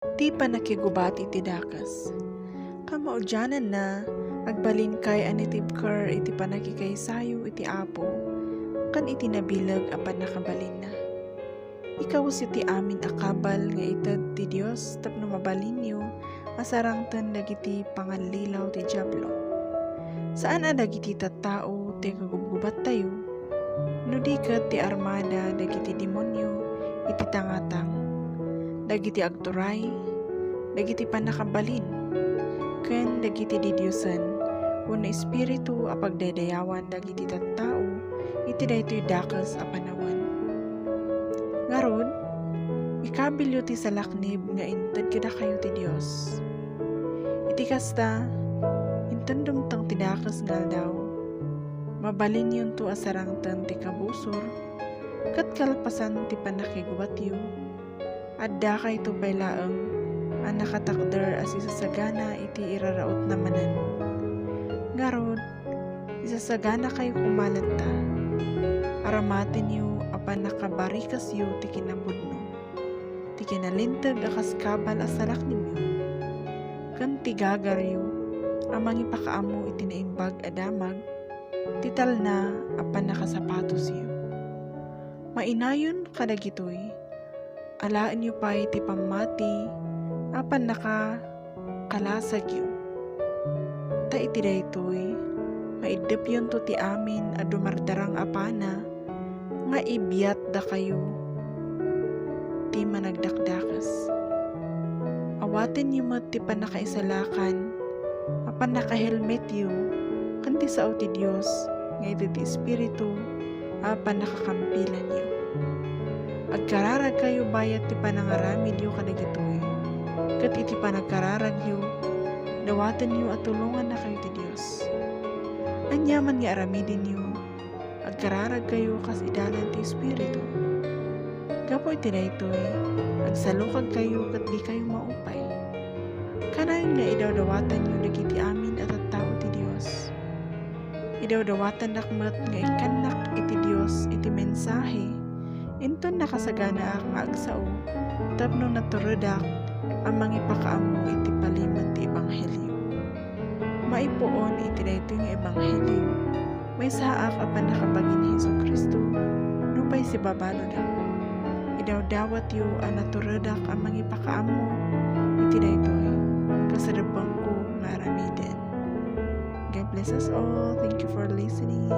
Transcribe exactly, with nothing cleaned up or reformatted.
Ti pannakigubat iti dakes. Kamaudiananna, agbalinkay a natibker iti pannakikaysayo iti Apo ken iti nabileg a pannakabalinna. Ikawesyo ti amin a kabal nga ited ti Dios tapno mabalinyo a sarangten dagiti pangallilaw ti Diablo. Saan a dagiti tattao ti kagubgubattayo, no di ket ti armada dagiti demonio iti tangatang, dagiti agturay, dagiti pannakabalin, ken dagiti didiosen wenno espiritu a pagdaydayawan dagiti tattao iti daytoy dakes a panawen. Ngarud, ikabilyo ti salaknib nga inted kadakayo ti Dios. Iti kasta, inton dumteng ti dakes nga aldaw, mabalinyonto a sarangten ti kabusor, ket kalpasan ti pannakigubatyo, addakayto pay laeng a nakatakder a sisasagana iti irarautna manen. Ngarud, isasaganakayo koma latta. Aramatenyo a pannakabarikesyo ti kinapudno, ti kinalinteg a kas kabal a salaknibyo, ken ti gagaryo a mangipakaammo iti naimbag a damag ti talna a pannakasapatosyo. Mainayon kadagitoy, alaenyo pay ti pammati a pannakakalasagyo. Ta iti daytoy, maiddepyonto ti amin a dumardarang a pana nga ibiatdakayo ti managdakdakes. Awatenyo met ti pannakaisalakan a pannakahelmetyo ken ti sao ti Dios nga iti ti Espiritu a pannakakampilanyo. Agkararagkayo bayat ti panangaramidyo kadagitoy, ket iti panagkararagyo, dawatenyo a tulongannakayo ti Dios. Aniaman nga aramidenyo, agkararagkayo kas idalan ti Espiritu. Gapu iti daytoy, agsalukagkayo ket dikayo maupay. Kanayon nga idawdawatanyo dagiti amin a tattao ti Dios. Idawdawatannak met nga ikkannak iti Dios iti mensahe inton nakasaganaak nga agsao tapno naturedak a mangipakaammo iti palimed ti ebanghelio. Maipuon iti daytoy nga ebanghelio, maysaak a pannakabagi ni Jesu-Cristo nupay sibabaludak. Idawdawatyo a naturedak a mangipakaammo iti daytoy, kasrebbengko nga aramiden. God bless us all. Thank you for listening.